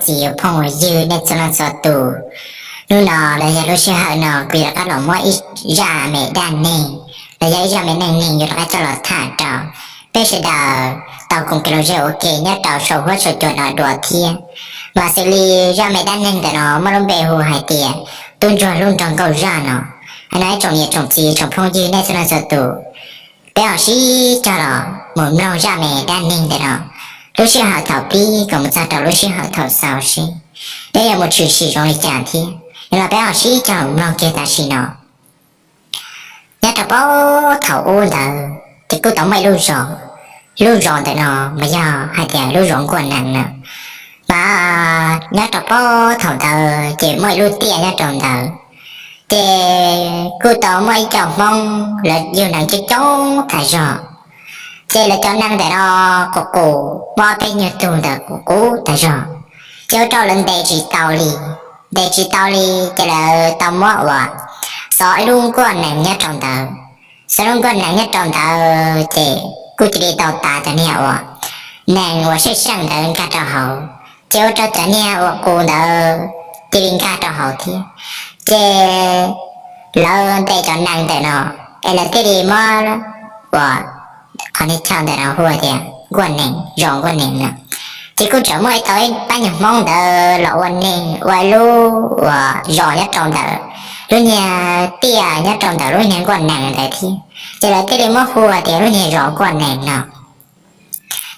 txiv phooj ywg nej txhua leej txhua tus. Hnub no los yog lub sij hawm no kuv yuav rov qab los muab ib zaj me dab neeg los yog ib zaj me neej neeg yuav rov qab coj los tham rau peb sawv daws tau koom kev lom zem ua ke nyob rau saum huab saum cua no dua thiab. Mas xws li zaj me dab neeg ntawm no muaj lub npe hu hais tias Tub Ntsuag lub nroog nkauj zaj no. Hais no ib tsoom niam tsoom txiv tsoom phooj ywg nej txhua leej txhua tus, peb ho sib cog los mus mloog zaj me dab neeg ntawm no lub sij hawm thaum pib kom mus txog rau lub sij hawm thaum xaus seb peb yuav mus tshwm sim zoo li cas thiab. Yog no peb ho sib cog los mloog kiag tam sim no. Nyob rau puag thaum ub ntawd ces kuj tau muaj ib lub zos, lub zos ntawm no mas yog hais tias lub zos Nkuaj Nees na. Mas nyob rau puag thaum ntawd ces muaj ib lub tiaj nyob rau ntawd, ces kuj tau muaj ib co Hmoob lawv yug nees coob coob tas zog. Ces lawv cov nees ntawm no qus qus, muaj ob peb nyuag tug ntawd qus qus tas zog, ces ua rau lawv ntes tsis tau li. Ntes tsis tau li ces lawv tau muab uas xov ib lub nkuaj nees nyob rau ntawd. Xov lub nkuaj nees nyob rau ntawd ces kuj cia li tau tav cov niag uas nees uas seej seej ntawd nkag rau hauv, ces ua rau cov niag uas qus ntawd cia li nkag rau hauv thiab. Ces lawv ntes cov nees ntawm no es lawv thiaj li muab uas qhov niag chaw ntawm no hu tias Nkuaj Nees, zos Nkuaj Nees no. Ces kuj tseem muaj ib tau ib pab nyuag Hmoob ntawd los ua neeg ua ib lub uas zos nyob rau ntawm lub niag tiaj nyob rau ntawm lub niag Nkuaj Nees ntawd thiab, ces lawv thiaj li muab hu hais tias lub niag zos Nkuaj Nees no.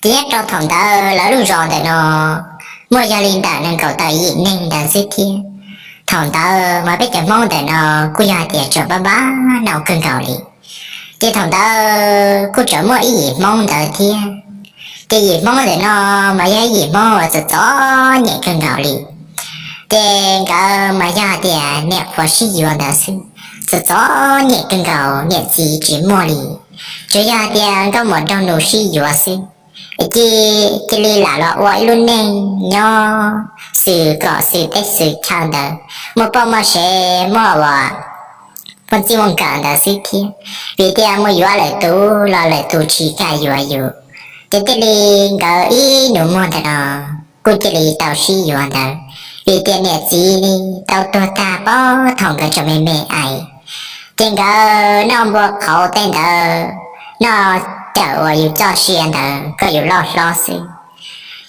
Ces nyob rau thaum ntawd lawv lub zos ntawm no muaj yog li ntawm nees nkaum tawm yim neeg ntawd xwb thiab. Thaum ntawd mas peb cov Hmoob ntawm no kuj yog hais tias tseem pab pab nau kawg nkaus li. Ces thaum ntawd kuj tseem muaj ib yim Hmoob ntawd thiab. Ces yim Hmoob ntawm no mas yog ib yim Hmoob uas txom txom nyem kawg nkaus li. Ces nkawd mas yog hais tias niam qhuav sib yuav ntawd xwb, txom txom nyem kawg nkaus, niam txiv tsis muaj li. Tsuas yog hais tias nkauj muam nraug nus sib yuav xwb, cia li lam los ua ib lub neej nyob xwm kom xwm teb xwm chaw ntawd, muaj poj muaj sev, muaj uas muaj txij muaj nkawm ntawd xwb thiab. Vim tias mus yuav lwm tus los lwm tus tsis kam yuav yus, ces thiaj li nkawd ib nus muag ntawm no kuj cia li tau sib yuav ntawd. Vim tias niam txiv tau tuag tag puag thaum nkawd tseem me me ais, ces nkawd noj npua qhauv tej ntawd, noj cawm uas yus txoj sia ntawd kom yus loj hlob xwb.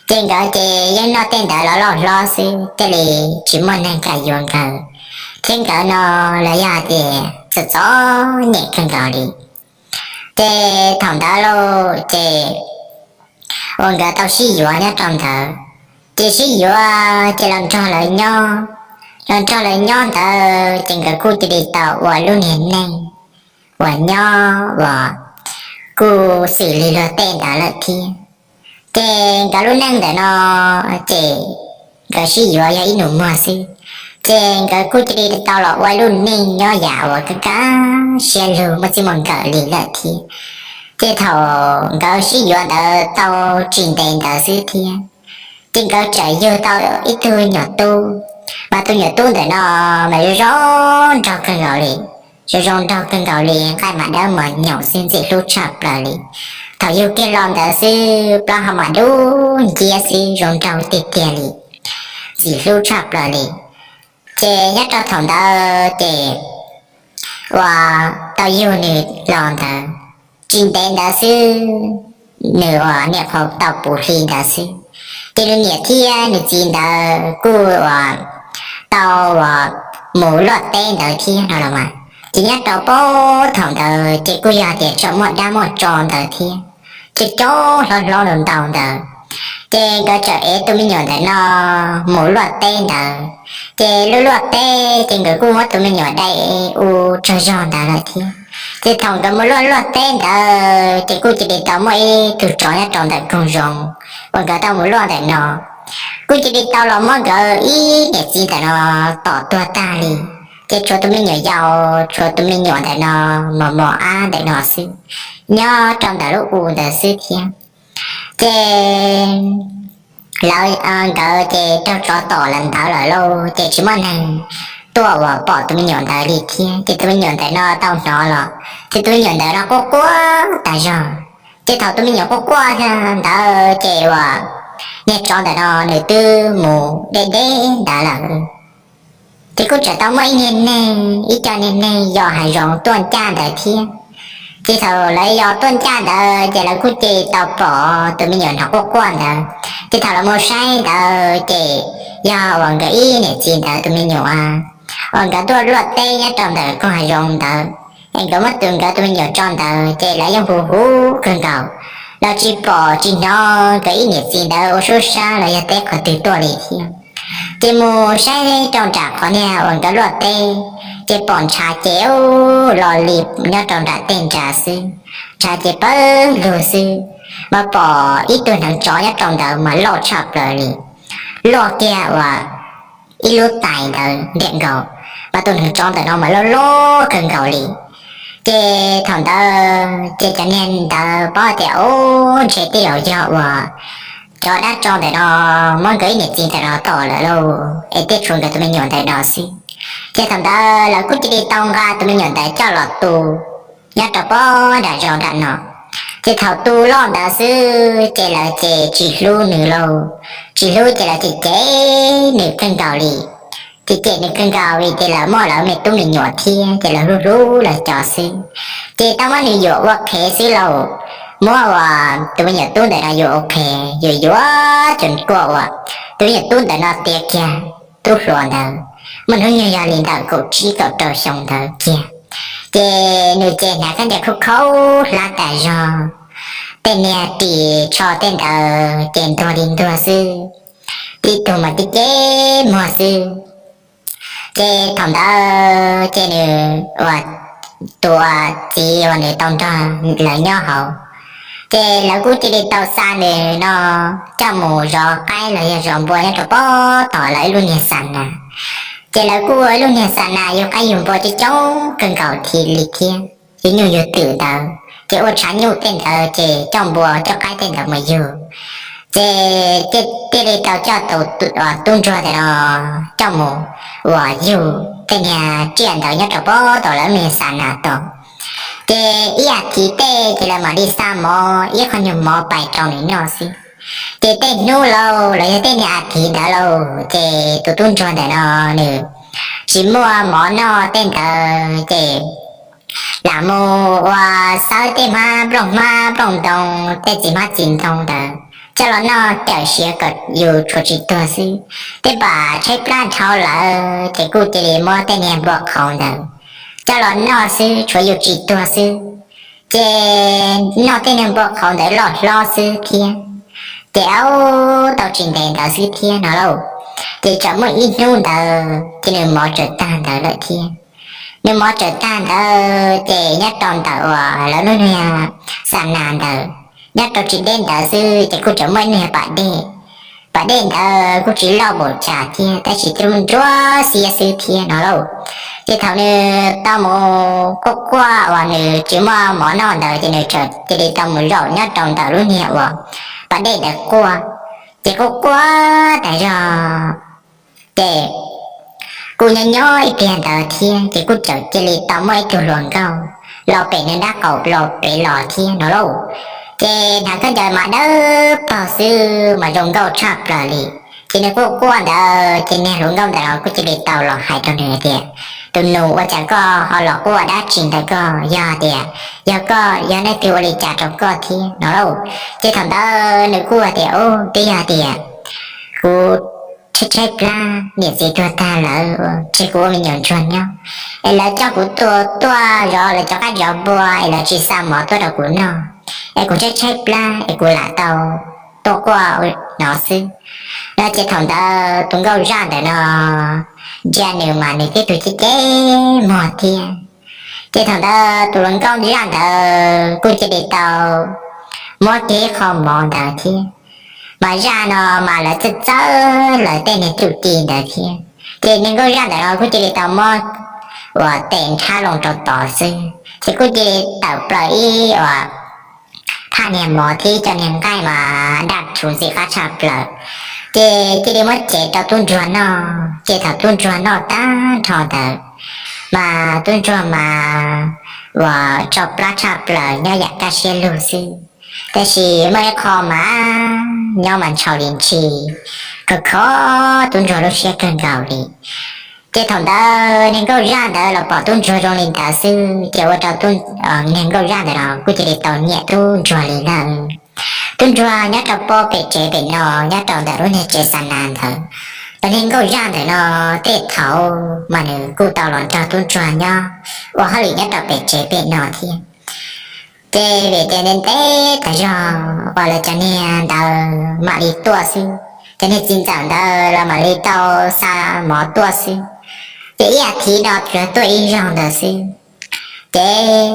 Ces nkawd ces yeej noj tej ntawd los loj hlob xwb, thiaj li tsis muaj neeg kam yuav nkawd, thiab nkawd no los yog hais tias txom txom nyem kawg nkaus li. Ces thaum ntawd lauj ces uas nkawd tau sib yuav nyob rau ntawd, ces sib yuav ces los nrog lawv nyob, los nrog lawv nyob ntawd ces nkawd kuj cia li tau ua lub niag neej uas nyob uas kuj xws li luag tej ntawd lawm thiab. Ces nkawd lub neej ntawm no ces nkawd sib yuav yog ib nus muag xwb, ces nkawd kuj cia li tau los ua ib lub neej nyob yam uas kaj kaj siab lug muaj txij muaj nkawm li lawm thiab. Ces thaum nkawd sib yuav ntawd tau tsis ntev ntawd xwb thiab, ces nkawd txawm yug tau ib tug nyuam tub, mas tus nyuam tub ntawm no mas zoo zoo nraug kawg nkaus li, zoo zoo nraug kawg nkaus li, nqaij mas dawb mos nyoos xwb, ntxim hlub tshaj plaws li. Thaum yug kiag los ntawd xwb plaub hau mas dub nciab xwb, zoo nraug tiag tiag li, ntxim hlub tshaj plaws li. Ces nyob rau thaum ntawd ces uas tau yug nws los ntawd, tsis ntev ntawd xwb, nws uas niam qhuav tau puv hli ntawd xwb, ces nws niam thiab nws txiv ntawd kuj uas tau uas mus luaj teb ntawd thiab no los mas. Ces nyob rau puag thaum ntawd ces kuj yog tias tseem muaj dab muaj tsov ntawd thiab, ces coob hlob hlob ntau ntau ntawd. Ces nkawd txawm ev tus me nyuam ntawm no mus luaj teb ntawd. Ces lub luaj teb ces nkawd kuj muab tus me nyuam dai ua tsaug zog ntawd lawm thiab. Ces thaum nkawd mus luaj luaj teb ntawd ces kuj cia li tau muaj ib tug tsov nyob rau ntawm koog zoov uas nkawd tau mus luaj ntawm no, kuj cia li tau los muab nkawd ib niam txiv ntawm no tom tuag tag li. Ces tshuav tus me nyuam yaus, tshuav tus me nyuam ntawm no mos mos ab ntawm no xwb, nyob rau ntawm lub u ntawd xwb thiab. Ces lawv, nkawd ces raug tsov tom lawm ntawd lawm lauj, ces tsis muaj neeg tuaj uas pom tus me nyuam ntawd li thiab. Ces tus me nyuam ntawm no tau hnov los, ces tus me nyuam ntawd no quaj quaj tas zog. Ces thaum tus me nyuam quaj quaj ntawd ces uas niag tsov ntawm no nws twb mus deb deb ntawd lawm. Ces kuj tseem tau muaj ib niag neeg, ib co niag neeg yos hav zoov tuaj ncaj ntawd thiab. Ces thaum lawv yos tuaj ncaj ntawd ces lawv kuj cia li tau pom tus me nyuam hnov quaj quaj ntawd. Ces thaum lawv mus saib ntawd ces yog uas nkawd ib niam txiv ntawd tus me nyuam uas nkawd tuaj luaj teb nyob rau ntawm koog hav zoov ntawd, es nkawd muab tus nkawd tus me nyuam tso ntawd ces lawv yeej huv huv kawg nkaus, los tsis pom tsis hnov nkawd ib niam txiv ntawd ua suab sab los yog teb qhov twg tuaj li thiab. Ces mus saib rau nram qhov niag uas nkawd luaj teb, ces pom ntshav ces ub los li nyob rau nram tej ntshav xwb, ntshav ces pawg lug xwb, mas pom ib tug hneev tsov nyob rau ntawd mas loj tshaj plaws li, loj kiag uas ib lub tais ntawd ntiam nkaus, mas tus hneev tsov ntawm no mas loj loj kawg nkaus li. Ces thaum ntawd ces cov niag ntawd paub tias ub ntshe tej zaum yog uas cov dab tsov ntawm no muab nkawd ib niam txiv ntawm no tom lawm lauj, es thiaj tshuav nkawd tus me nyuam ntawm no xwb. Ces thaum ntawd lawv kuj cia li tau nqa tus me nyuam ntawd coj los tu nyob rau pem nram zos nram no. Ces thaum tu loj ntawd xwb ces lawv ces tsis hlub nws lauj, tsis hlub ces lawv cem cem nws kawg nkaus li. Ces cem nws kawg nkaus li ces lawv muaj lawv me tub me nyuam thiab ces lawv hlub hlub lawv cov xwb. Ces tau muab nws yuam ua qhev xwb lauj, muab uas tus me nyuam tub ntawm no yuam ua qhev, yuam yuam txog kuaj uas tus me nyuam tub ntawm no tiav kiag tub hluas ntawd, muaj hnub nyoog yog li ntawm kaum tsib kaum rau xyoo ntawd kiag. Ces nws ces hnav khaub ncaws khaub khaub hlab tas zog, tej niag ris tsho tej ntawd ces ntuag li ntuag xwb, tib tug mas ceb ceb muag xwb. Ces thaum ntawd ces nws uas tus txiv uas nws tau nrog lawv nyob hauv, ces lawv kuj cia li tau xa nws no coj mus zov qaib los yog zov npua nyob rau pem tom lawv ib lub niag xa nas. Ces lawv kuj ua ib lub niag xa nas yug qaib yug npua coob coob kawg nkaus thiab li thiab, yug nyuj yug twm ntawd ces ua tshav nyuj tej ntawd ces coj npua coj qaib tej ntawd mus yug. Ces thiaj li tau coj tus tub ntsuag ntawm no coj mus uas yug tej niag tsiaj ntawd nyob rau pem tom lawv lub niag xa nas tod. Ces ib as thiv tej ces lawv mam li xa mov ib qho nyuag mov pais rau nws noj xwb. Ces tej hnub lauj los yog tej niag as thiv ntawd lauj ces tus tub ntsuag ntawm no nws tsis muaj mov noj tej ntawd ces lam mus ua xawb tej hmab nplooj hmab nplooj ntoo, tej txiv hmab txiv ntoo ntawd coj los noj cawm siav kom yus tshuav tsis tuag xwb. Tej pam tshaib plab dhau lawm ces kuj cia li muab tej niag npua qhauv ntawd coj los noj xwb tshuav yus tsis tuag xwb. Ces noj tej niag npua qhauv ntawd loj hlob xwb thiab. Ces aub tau tsis ntev ntawd xwb thiab no lauj, ces txawm muaj ib hnub ntawd ces nws mov txawm tag ntawd lawm thiab. Nws mov txawm tag ntawd ces nyob rau ntawm uas lawv lub niag xa nas ntawd, nyob rau tsis deb ntawd xwb ces kuj txawm muaj ib niag pas dej. Pas dej ntawd kuj tsis loj npaum cas thiab tab sis twb ntsuab xiab xwb thiab no lauj. Ces thaum nws tau mus quaj quaj uas nws tsis muaj mov noj ntawd ces nws txawm cia li tau mus zaum nyob rau ntawm lub niag uas pas dej ntawd quaj. Ces quaj quaj tas zog ces kuj nyob nyob ib pliag ntawd thiab ces kuj txawm cia li tau muaj ib tug hluas nkauj los pem nws nrab qaum los pem los thiab no lauj. Ces hnav khaub ncaws mas dawb paug xwb mas zoo nkauj tshaj plaws li. Ces nws quaj quaj ntawd ces niag hluas nkauj ntawd los kuj cia li tau los hais rau nws tias, tus nus, ua cas koj ho los quaj dab tsi ntawm koj? Yog tias yog koj, yog leej twg ua li cas rau koj thiab no lauj? Ces thaum ntawd nws kuj hais tias, ub, twb yog tias kuv tshaib tshaib plab, niam txiv tuag tag lawm, tseg kuv ua me nyuam ntsuag nyob, es lawv coj kuv tuaj zov lawv cov qaib zov npua es lawv tsis xa mov tuaj rau kuv noj, es kuv tshaib tshaib plab es kuv lam tau tuaj quaj no xwb. No ces thaum ntawd tus nkauj zaj ntawm no ntsia nws mas nws tib tug ceb ceb muag thiab. Ces thaum ntawd tus hluas nkauj zaj ntawd kuj cia li tau muab kiag ib qho mov ntawd thiab. Mas zaj no mas lawv txawj txawj lawv tej niag txuj ci ntawd thiab. Ces niag nkauj zaj ntawm no kuj cia li tau muab uas tes nrhab loo rau tod xwb ces kuj cia li tawm plaws ib uas thaj niag mov thiab cov niag nqaij mas daj rhuv ntxim qab tshaj plaws. Ces cia li muab cev rau tub ntsuag noj. Ces thaum tub ntsuag noj tag nrho ntawd mas tub ntsuag mas uas tso plab tshaj plaws nyob yam kaj siab lug xwb. Tab sis muaj ib qho mas nyob mas ntshaus li ntshis, khov kho tub ntsuag lub siab kawg nkaus li. Ces thaum ntawd niag nkauj zaj ntawd los pom tub ntsuag zoo li ntawd xwb ces ua rau niag nkauj zaj ntawd los kuj cia li tau nyiam tub ntsuag li ntawd. Tub ntsuag nyob rau pem tsev pem no, nyob rau ntawm lub niag tsev xa nas ntawd, los niag nkauj zaj ntawm no tej thaum mas nws kuj tau los nrog tub ntsuag nyob ua hauj lwm nyob rau pem tsev pem no thiab. Ces vim tias ntev ntev tas zog uas lawv cov niag ntawd mam li tuaj xwb, cov niag txiv ntxawm ntawd los mam li tau xa mov tuaj xwb, ces ib as thiv no tsuas tuaj ib zaug ntawd xwb. Ces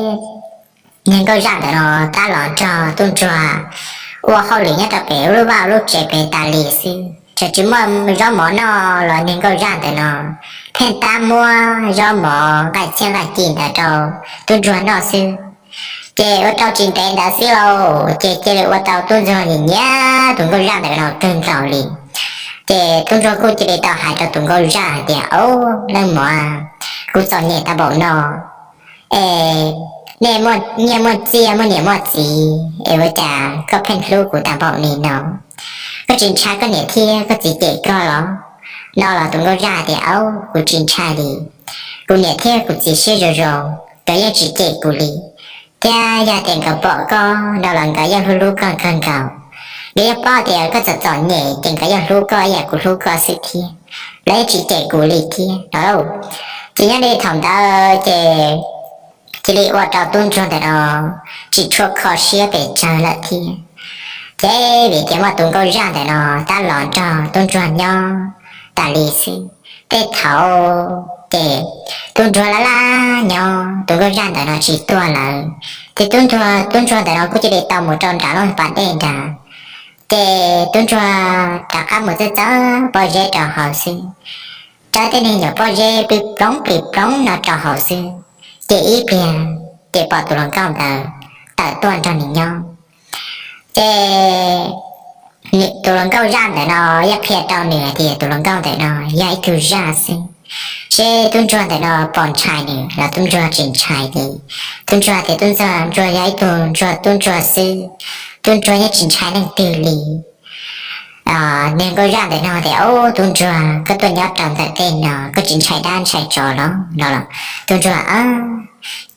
niag nkauj zaj ntawm no tab los nrog tub ntsuag ua hauj lwm nyob rau pem lub vaj lub tsev pem tas li xwb, tseem tsis muaj zaub mov noj los niag nkauj zaj ntawm no pheej tab muab zaub mov nqaij txhiab nqaij ci ntawd rau tub ntsuag noj xwb. Ces ua rau tsis ntev ntawd xwb lauj, ces cia li ua tau tub ntsuag nyiam nyiam tus nkauj zaj ntawm no kawg nkaus li. Ces tub ntsuag kuj cia li tau hais rau tus nkauj zaj hais tias, Au, leej muam, kuv txom nyem tag npaum no es nej muaj nyiaj muaj txiaj muaj niam muaj txiv es ua cas koj pheej hlub kuv tag npaum li no? Koj tsis ntshai koj niam thiab koj txiv cem koj los? No los tus nkauj zaj tias, Au, kuv tsis ntshai li. Kuv niam thiab kuv txiv siab zoo zoo, nkawd yeej tsis cem kuv li. Thiab yog tias nkawd pom koj no los nkawd yeej hlub hlub koj kawg nkaus. Nkawd yeej paub tias koj txom txom nyem ces nkawd yeej hlub koj ib yam kuv hlub koj xwb thiab, lawv yeej tsis cem kuv li thiab no lauj. Ces nyob li thaum ntawd ces cia li ua rau tub ntsuag ntawm no tsis tshua kho siab pes tsawg lawm thiab. Ces vim tias muaj tus nkauj zaj ntawm no tab los nrog tub ntsuag nyob tas li xwb, tej thaum ces tub ntsuag laj laj nyob, tus nkauj zaj ntawm no tsis tuaj lawm, ces tub ntsuag, tub ntsuag ntawm no kuj cia li tau mus rau nram lub pas dej nrad. Ces tub ntsuag rov qab mus txawb txawb pob zeb rau hauv xwb, rau tej niag nyuam pob zeb plig ploog plig ploog no rau hauv xwb, ces ib pliag ces pom tus hluas nkauj ntawd tawm tuaj nrog nws nyob. Ces tus hluas nkauj zaj ntawm no yeej qhia rau nws hais tias tus hluas nkauj ntawm no yog ib tug zaj xwb, seb tub ntsuag ntawm no puas ntshai nws los tub ntsuag tsis ntshai li. Tub ntsuag tias tub ntsuag yog ib tug ntsuag tub ntsuag xwb, tub ntsuag yeej tsis ntshai leej twg li. Niag nkauj zaj ntawm no tias, Au, tub ntsuag, koj tuaj nyob rau ntawm tej no koj tsis ntshai dab ntshai tsov los? No los tub ntsuag,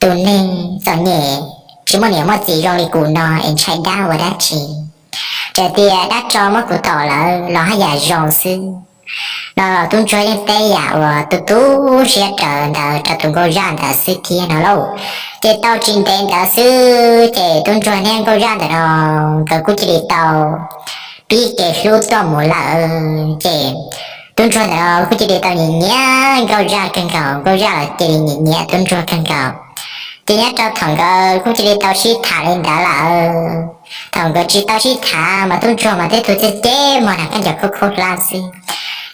Tus neeg txom nyem tsis muaj niam muaj txiv zoo li kuv no es ntshai dab ua dab tsi? Txawm tias dab tsov muab kuv tom lawm los haj yam zoo xwb. No los tub ntsuag yeej teb yam uas tu tu siab raws ntawd rau tus nkauj zaj ntawd xwb thiab no lauj. Ces tau tsis ntev ntawd xwb ces tub ntsuag thiab nkauj zaj ntawm no nkawd kuj cia li tau pib kev hlub tuaj mus lawm. Ces tub ntsuag ntawm no kuj cia li tau nyiam nyiam nkauj zaj kawg nkaus, nkauj zaj los cia li nyiam nyiam tub ntsuag kawg nkaus. Ces nyob rau thaum nkawd kuj cia li tau sib tham li ntawd lawm. Thaum nkawd tsis tau sib tham mas tub ntsuag mas twb tus txij ceb mog na, khaub ncaws khaub khaub hlab xwb.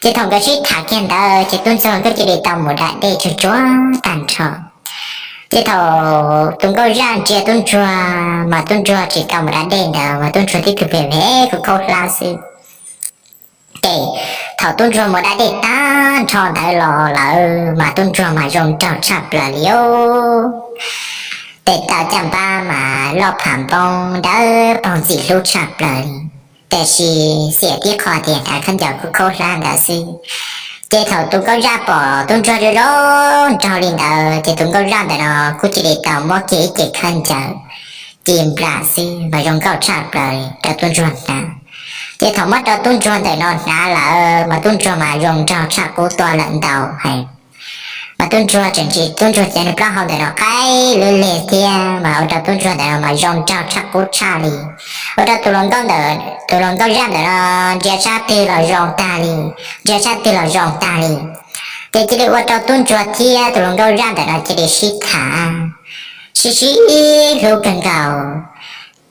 Ces thaum nkawd sib tham kiag ntawd ces tub ntsuag kuj cia li tau mus da dej tsuag tsuag tag nrho. Ces thaum tus nkauj zaj ntsia tub ntsuag mas tub ntsuag tsis tau mus da dej ntawd mas tub ntsuag twb tus pem pem khaub khaub hlab xwb. Ces thaum tub ntsuag mus da dej tag nrho ntawd los lawm mas tub ntsuag mas zoo nraug tshaj plaws li os. Tes taw caj npab mas loj pham npoob dawb paug ntxim hlub tshaj plaws li. Tiam sis xiam tib qho tias hnav khaub ncaws khaub khaub hlab ntawd xwb. Ces thaum tus nkauj zaj pom tub ntsuag zoo zoo nraug li ntawd ces tus nkauj zaj ntawm no kuj cia li tau muab kiag ib ce khaub ncaws ci nplas xwb mas zoo nkauj tshaj plaws rau tub ntsuag hnav. Ces thaum muab rau tub ntsuag ntawm no hnav lawm mas tub ntsuag mas zoo nraug tshaj qub tuaj lawm ntau heev. Mas tub ntsuag tseem ntsis tub ntsuag cov niag plaub hau ntawm no qaib lub leg thiab mas ua rau tub ntsuag ntawm no mas zoo nraug tshaj qub tshaj li. Ua rau tus hluas nkauj ntawm, tus hluas nkauj zaj ntawm no ntsia sab twg los zoo tag li, ntsia sab twg los zoo tag li. Ces cia li ua rau tub ntsuag thiab tus hluas nkauj zaj ntawm no cia li sib tham, sib sib hlub kawg nkaus.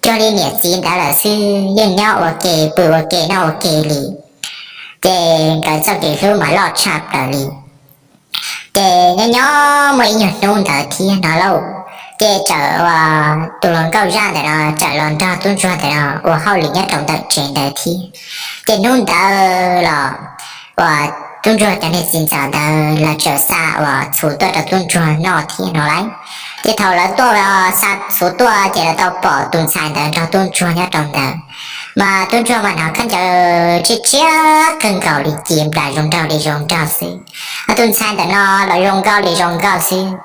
Cuag li niam txiv ntawd lawm xwb, yeej nyob ua ke pw ua ke noj ua ke li. Ces nkawd txoj kev hlub mas loj tshaj plaws li. Ces nyob nyob muaj ib nyuag hnub ntawd thiab no lauj, ces txawm uas tus hluas nkauj zaj ntawm no txawm los nrog tub ntsuag ntawm no ua hauj lwm nyob rau ntawm tsev ntawd thiab. Ces hnub ntawd los uas tub ntsuag cov niag txiv ntxawm ntawd lawv txawm xa uas txhuv tuaj rau tub ntsuag noj thiab no lauj. Ces thaum lawv tuaj xa txhuv tuaj ces lawv tau pom tus ntxhais ntawd nrog tub ntsuag nyob rau ntawd. Mas tub ntsuag mas hnov khaub ncaws tshiab tshiab kawg nkaus li, ci nplas zoo nraug li zoo nraug xwb, ho tus ntxhais ntawm no los zoo nkauj li zoo nkauj xwb.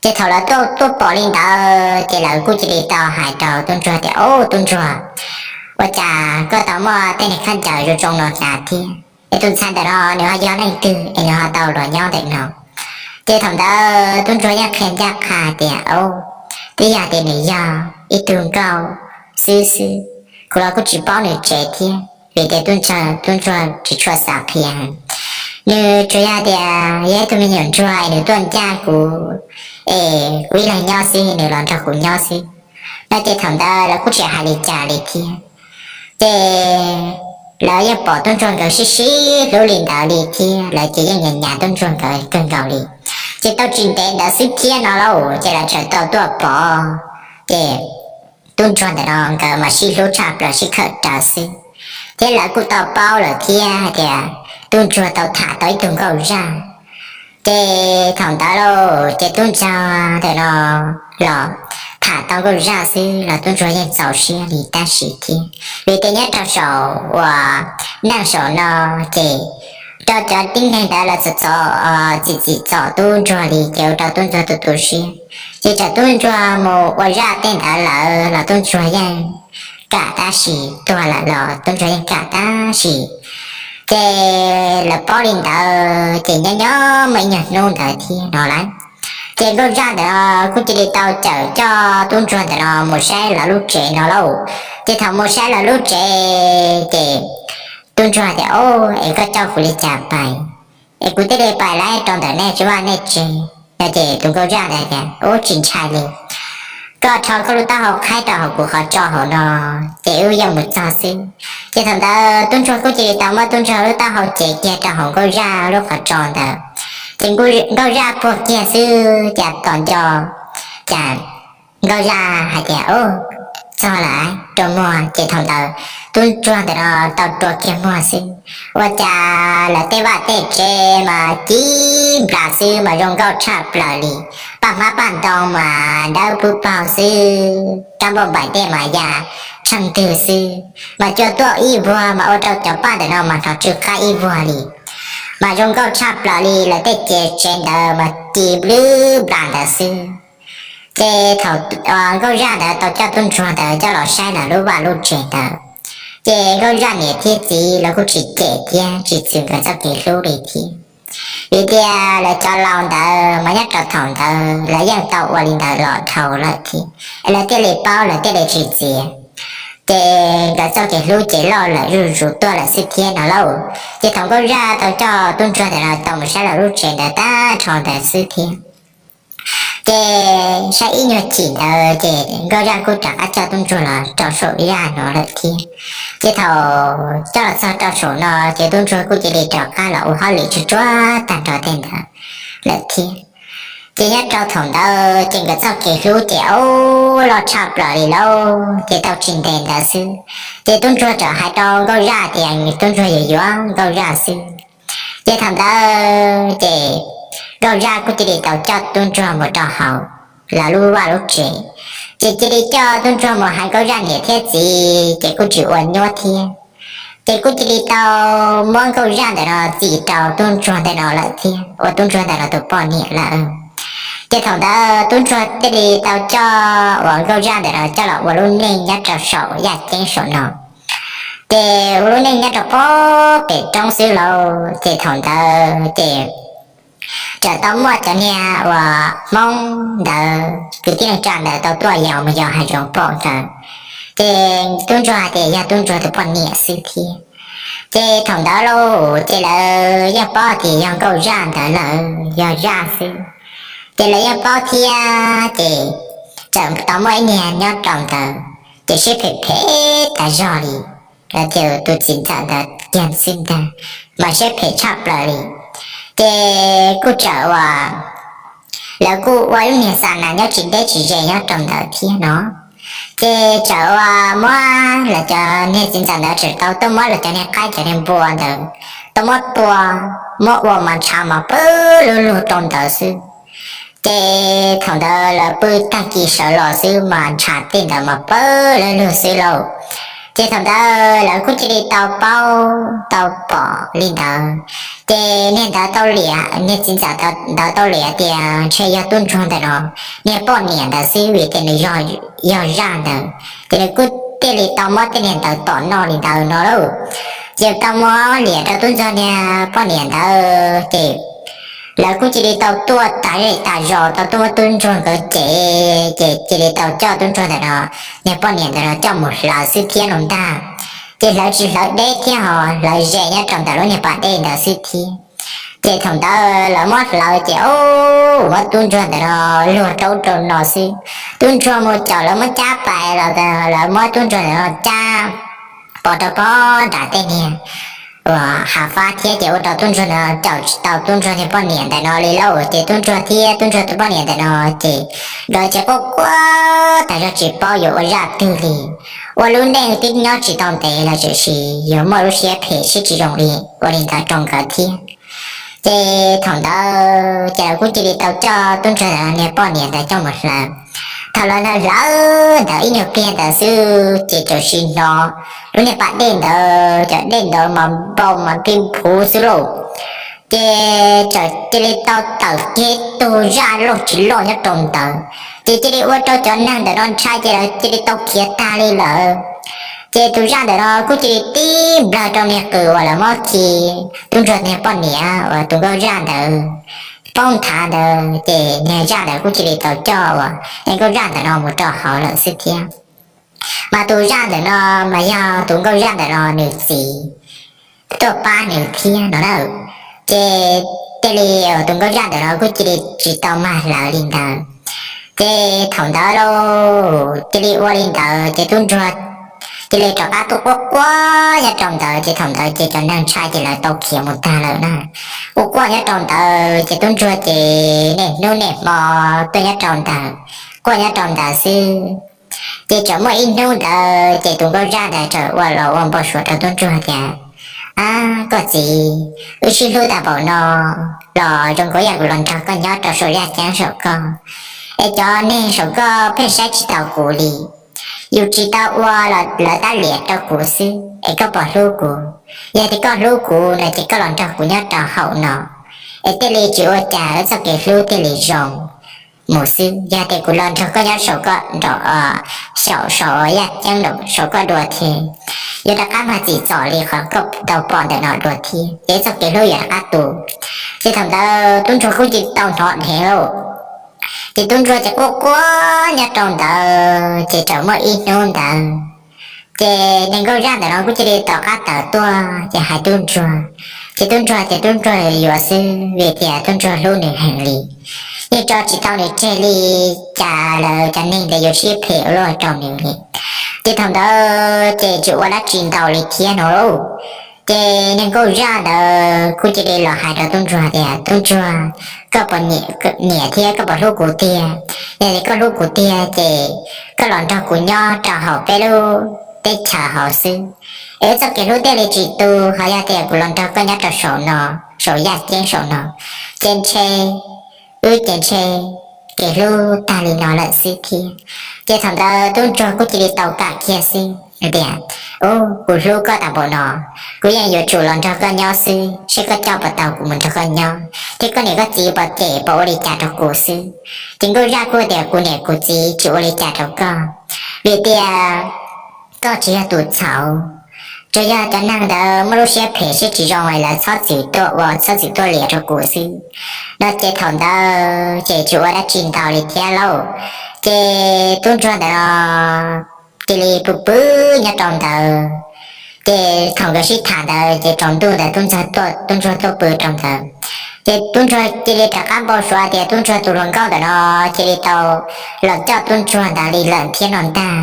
Ces thaum lawv tuaj tuaj pom li ntawd ces lawv kuj cia li tau hais rau tub ntsuag tias, Au tub ntsuag, ua cas koj tau muaj tej niag khaub ncaws zoo zoo no na thiab? Es tus ntxhais ntawm no nws ho yog leej twg es nws ho tau los nyob ntawm no? Ces thaum ntawd tub ntsuag yeej qhia ncaj qha tias, Au, twb yog tias nws yog ib tug nkauj xwb xwb, kuv los kuj tsis paub nws tsev thiab. Vim tias tub ntsuag, tub ntsuag tsis tshua xav qhia, nws tsuas yog tias yog ib tug me nyuam ntsuag es nws tuaj ncaj kuv es kuv ib leeg nyob xwb, nws los nrog kuv nyob xwb. No ces thaum ntawd lawv kuj tsis hais li cas li thiab. Ces lawv yeej pom tub ntsuag nkawd sib sib hlub li ntawd li thiab, lawv ces yeej nyiam nyiam tub ntsuag nkawd kawg nkaus li. Ces tau tsis ntev ntawd xwb thiab no lauj, ces lawv txawm tau tuaj pom, ces tub ntsuag ntawm no nkawd mas sib hlub tshaj plaws, sib khawm rawv xwb. Thiab lawv kuj tau paub lawm thiab hais tias tub ntsuag tau tham tau ib tug nkauj zaj. Ces thaum ntawd lauj ces tub ntsuag ntawm no los tham tau nkauj zaj xwb los tub ntsuag yeej txaus siab li tab sis thiab, vim tias nyob rau saum uas neej saum no ces rau cov tib neeg ntawd lawv txom txom, txim txim txom tub ntsuag li ces ua rau tub ntsuag tu tu siab. Ces txawm tub ntsuag mus ua zaj tej ntawd lawm los tub ntsuag yeej kam tab sis, tuag lawm los tub ntsuag yeej kam tab sis. Ces lawv paub li ntawd ces nyob nyob muaj ib nyuag hnub ntawd thiab no lauj, ces nkauj zaj ntawd kuj cia li tau cawm coj tub ntsuag ntawm no mus saib lawv lub tsev no lauj. Ces thaum mus saib lawv lub tsev ces tub ntsuag tias, Au, es koj coj kuv li cas pais? Es kuv thiaj li pais lawm rau ntawm nej tsis vaj nej tsev. No ces tus nkauj zaj ntawd tias, Ub, tsis ntshai li, koj rho koj lub taub hau qhaib rau hauv kuv qhov tso hauv no, ces wb yeej mus txog xwb. Ces thaum ntawd tub ntsuag kuj cia li tau muab tub ntsuag lub taub hau cev kiag rau hauv nkauj zaj lub qhov tso ntawd. Ces nkauj zaj puag kiag xwb ces tos nco, ces nkauj zaj hais tias, Ub, txog lawm, rua muag. Ces thaum ntawd tub ntsuag ntawm no tau rua kiag muag xwb, ua cas lawv tej vaj tej tsev mas ci nplas xwb mas zoo nkauj tshaj plaws li. Paj hmab paj ntoo mas dawb pub paug xwb, kab npauj npaim tej mas ya tsheej twg xwb, mas cua tuaj ib vuag mas ua rau cov paj ntawm no mas hnov tsw qab ib vuag li, mas zoo nkauj tshaj plaws li. Lawv tej tsev ntawd mas ci nplwb nplas ntawd xwb. Ces thaum nkauj zaj ntawd tau coj tub ntsuag ntawd coj los saib lawv lub vaj lub tsev ntawd, ces nkauj zaj niam thiab txiv lawv kuj tsis cem thiab tsis txwv nkawd txoj kev hlub li thiab. Vim tias lawv cov laus ntawd mas nyob rau thaum ntawd lawv yeej tau ua li ntawd los dhau lawm thiab, lawv thiaj li paub, lawv thiaj li tsis txiav. Ces nkawd txoj kev hlub ces loj lawm zuj zus tuaj lawm xwb thiab no lauj. Ces thaum nkauj zaj tau coj tub ntsuag ntawd los tau mus saib lawv lub tsev ntawd tag nrho ntawd xwb thiab, ces saib ib nyuag chim ntawd ces nkauj zaj kuj rov qab coj tub ntsuag los rau saum zaj no lawm thiab. Ces thaum coj los txog rau saum no ces tub ntsuag kuj cia li rov qab los ua hauj lwm tsuag tsuag tag nrho tej ntawd lawm thiab. Ces nyob rau thaum ntawd ces nkawd txoj kev hlub ces ua loj tshaj plaws li lauj. Ces tau tsis ntev ntawd xwb, ces tub ntsuag txawm hais rau nkauj zaj tias tub ntsuag yuav yuav nkauj zaj xwb. Ces thaum ntawd ces nkauj zaj kuj cia li tau coj tub ntsuag mus rau hauv lawv lub vaj lub tsev. Ces cia li coj tub ntsuag mus hais nkauj zaj niam thiab txiv ces kuj tsis ua nyuab thiab. Ces kuj cia li tau muab nkauj zaj ntawm no txim rau tub ntsuag ntawm no lawm thiab, ua tub ntsuag ntawm no tus poj niam lawm. Ces thaum ntawd tub ntsuag thiaj li tau coj uas nkauj zaj ntawm no coj los ua lub neej nyob rau saum yaj ceeb saum no. Ces ua lub neej nyob rau pob pem roob xwb lauj. Ces thaum ntawd ces txawm tau muaj cov niag uas Hmoob ntawd kwv tij neej tsa ntawd tau tuaj yos mus yos hav zoov pom nkawd. Ces tub ntsuag hais tias yog tub ntsuag tus poj niam xwb thiab. Ces thaum ntawd lauj ces lawv yeej paub tias yog nkauj zaj ntawd lawm, yog zaj xwb. Ces lawv yeej paub thiab ces txawm tau muaj ib niag nyob rau ntawd ces siab phem phem tas zog li. Lawv tias tus txiv ntxawm ntawd kiag xwb ntag, mas siab phem tshaj plaws li. Ces kuj txawm uas lawv kuj ua lub niag xa nas nyob tsis deb tsis ze nyob rau ntawd thiab no. Ces txawm uas muab lawv cov niag txiv ntxawm ntawd txawm tau tuaj muab lawv cov niag qaib cov niag npua ntawd tau muab tua, muab ua mas ntshav mas pawg lug lug rau ntawd xwb. Ces thaum ntawd lawv pw tag kis sawv los xwb mas ntshav tej ntawd mas pawg lug lug xwb lauj. Ces thaum ntawd lawv kuj cia li tau paub tau pom li ntawd, ces niag ntawd tau liam, niag txiv ntxawm ntawd tau liam tias ntshe yog tub ntsuag ntawm no niag poj niam ntawd xwb, vim tias nws yog zaj ntawd, ces nws kuj thiaj li tau muab tej niag ntawd tom noj li ntawd no lauj. Ces tau muab liam rau tub ntsuag niag poj niam ntawd, ces lawv kuj cia li tau tuaj tas zej tas zos tau tuaj muab tub ntsuag nkawd cem, ces cia li tau coj tub ntsuag ntawm no, niag poj niam ntawm no coj mus hlawv xwb thiab no ntag. Ces hlawv tsis hlawv deb thiab ho hlawv ze nyob rau ntawm lub niag pas dej ntawd xwb thiab. Ces thaum ntawd lawv muab hlawv ces, o, muab tub ntsuag ntawm no luag rau ub rau no xwb. Tub ntsuag mus caum lawv muab cab pais los, lawv muab tub ntsuag ntawm no cab pov rau pob nram tej niag uas hav fab thiab, ces ua rau tub ntsuag ntawm no caum tsis tau tub ntsuag niag poj niam ntawm no li lauj. Ces tub ntsuag thiab tub ntsuag tus poj niam ntawm no ces nkawd ces quaj quaj tas zog tsis paub yuav ua zaj twg li. Ua lub neej twb nyob tsis tau ntev los tiam sis yuav muaj lub siab phem siab tsis zoo li ua li ntawd rau nkawd thiab. Ces thaum ntawd ces lawv kuj cia li tau coj tub ntsuag ntawm no niag poj niam ntawd coj mus hlawv. Thaum lawv hlawv hlawv ntawd ib nyuag pliag ntawd xwb ces txawm sim hnov lub niag pas dej ntawd cov dej ntawd mas npau mas pib phuv xwb lauj. Ces txawm cia li tau tawm kiag tus zaj loj tsis loj nyob rau ntawd, ces cia li ua rau cov neeg ntawm no ntshai ces lawv cia li tau khiav tag li lawm. Ces tus zaj ntawm no kuj cia li tib nplawg rau niag qws uas lawv muab khi tub ntsuag niag poj niam uas tus nkauj zaj ntawd poob nthav ntawd, ces niag zaj ntawd kuj cia li tau coj uas niag nkauj zaj ntawm no mus rau hauv lawm xwb thiab. Mas tus zaj ntawm no mas yog tus nkauj zaj ntawm no nws txiv tuaj pab nws thiab no na. Ces thiaj li tus nkauj zaj ntawm no kuj cia li tsis tau mag hlawv li ntawd. Ces thaum ntawd lauj cia li ua li ntawd ces tub ntsuag cia li rov qab tuaj quaj quaj nyob rau ntawd, ces thaum ntawd ces cov neeg ntshai ces lawv tau khiav mus tag lawm na. Quaj quaj nyob rau ntawd ces tub ntsuag ces niaj hnub niaj hmo tuaj nyob rau ntawd, quaj nyob rau ntawd xwb. Ces txawm muaj ib hnub ntawd ces tus nkauj zaj ntawd txawm ua los ua npau suav rau tub ntsuag tias, Ab, koj txiv, wb sib hlub tas npaum no los zoo nkaus yam kuv los nrog koj nyob rau saum yaj ceeb saum koj, es cov neeg saum koj pheej saib tsis taus kuv li. Yus tsis tau ua los lawv tab liam rau kuv xwb, es koj puas hlub kuv? Yog tias koj hlub kuv no ces koj los nrog kuv nyob rau hauv no, es thiaj li tsis ua cas, wb txoj kev hlub thiaj li zoo mus xwb. Yog tias kuv los nrog koj nyob saum koj nraum, xyaum saum yaj ceeb saum koj dua thiab, yuav rov qab mag txim txom li qhov koj tau pom ntawm no dua thiab, ces wb txoj kev hlub yuav rov qab tu. Ces thaum ntawd tub ntsuag kuj cia li tau hnov dheev lauj. Ces tub ntsuag ces quaj quaj nyob rau ntawd, ces txawm muaj ib hnub ntawd ces niag nkauj zaj ntawm no kuj cia li rov qab tawm tuaj ces hais tub ntsuag. Ces tub ntsuag tias tub ntsuag yuav xwb, vim tias tub ntsuag hlub nws heev li, yeej tso tsis tau nws tseg li. Cas lawv cov neeg ntawd yuav siab phem ua luaj rau nws li. Ces thaum ntawd ces tsis ua dab tsi ntau li thiab no lauj. Ces niag nkauj zaj ntawd kuj cia li los hais rau tub ntsuag tias, Tub ntsuag, koj puas nyiam thiab koj puas hlub kuv tiag? Yog tias koj hlub kuv tiag ces koj los nrog kuv nyob rau hauv peb lub teb chaws hauv xwb, es wb txoj kev hlub thiaj li tsis tu. Ho yog tias kuv los nrog koj nyob rau saum no, saum yaj ceeb saum no, ces ntshe wb ces ntshe kev hlub tag li no lawm xwb thiab. Ces thaum ntawd tub ntsuag kuj cia li tau kam kiag xwb tias, Ub, kuv hlub koj tas npaum no, kuv yeej yuav tsum los nrog koj nyob xwb, seb koj coj puas tau kuv mus nrog koj nyob, thiab koj niam koj txiv puas cem puas ua li cas rau kuv xwb. Ces nkauj zaj kuj tias, Kuv niam kuv txiv tsis ua li cas rau koj, vim tias koj tsis yog tus txhaum, tsuas yog cov neeg ntawd muaj lub siab phem siab tsis zoo es lawv txhob txwm tuaj ua txhob txwm tuaj liam rau kuv xwb. No ces thaum ntawd ces tsis ua dab tsi ntau li thiab lauj. Ces tub ntsuag ntawd no cia li pw pw nyob rau ntawd. Ces thaum nkawd sib tham ntawd ces tsaus ntuj ntawd tub ntsuag tuaj pw rau ntawd. Ces tub ntsuag cia li rov qab npau suav tias tub ntsuag tus hluas nkauj ntawm no cia li tau los coj tub ntsuag ntawd li lawm thiab no ntag.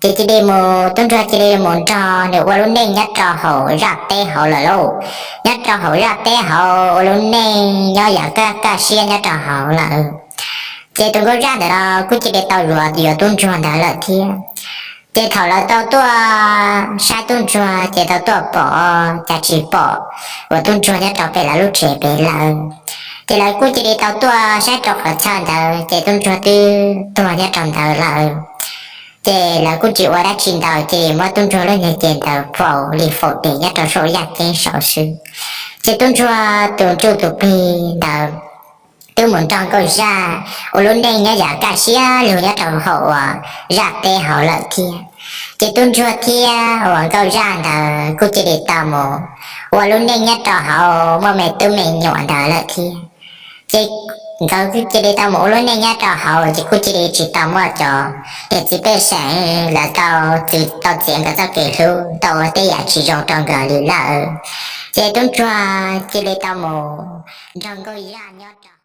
Ces cia li mus, tub ntsuag cia li mus nrog nws ua lub neej nyob rau hauv zaj teb hauv lawm lauj. Nyob rau hauv zaj teb hauv ua lub neej nyob yam kaj kaj siab nyob rau hauv lawm. Ces tus nkauj zaj ntawm no kuj cia li tau yuav yuav tub ntsuag ntawd lawm thiab. Ces thaum lawv tau tuaj saib tub ntsuag ces tau tuaj pom cas tsis pom uas tub ntsuag nyob rau pem lawv lub tsev pem lawm. Ces lawv kuj cia li tau tuaj saib rau qhov chaw ntawd ces tub ntsuag twb tuag nyob rau ntawd lawm. Ces lawv kuj tsis ua dab tsi ntau, ces muab tub ntsuag lub niag ces ntawd faus li faus tes nyob rau saum yaj ceeb saud xwb. Ces tub ntsuag tus ntsuj tus plig ntawd twb mus nrog nkauj zaj ua lub neej nyob yam kaj siab lug nyob rau hauv uas zaj teb hauv lawm thiab. Ces tub ntsuag thiab uas nkauj zaj ntawd kuj cia li tau mus ua lub neej nyob rau hauv muaj me tub me nyuam ntawd lawm thiab. Ces nkawd kuj cia li tau mus ua lub neej nyob rau hauv, ces kuj cia li tsis tau muaj cov niam txiv pej xeem lawv tau txwv tau txiav nkawd txoj kev hlub, tau ua tej yam tsis zoo rau nkawd li lawm. Ces tub ntsuag cia li tau mus nrog nkauj zaj nyob rau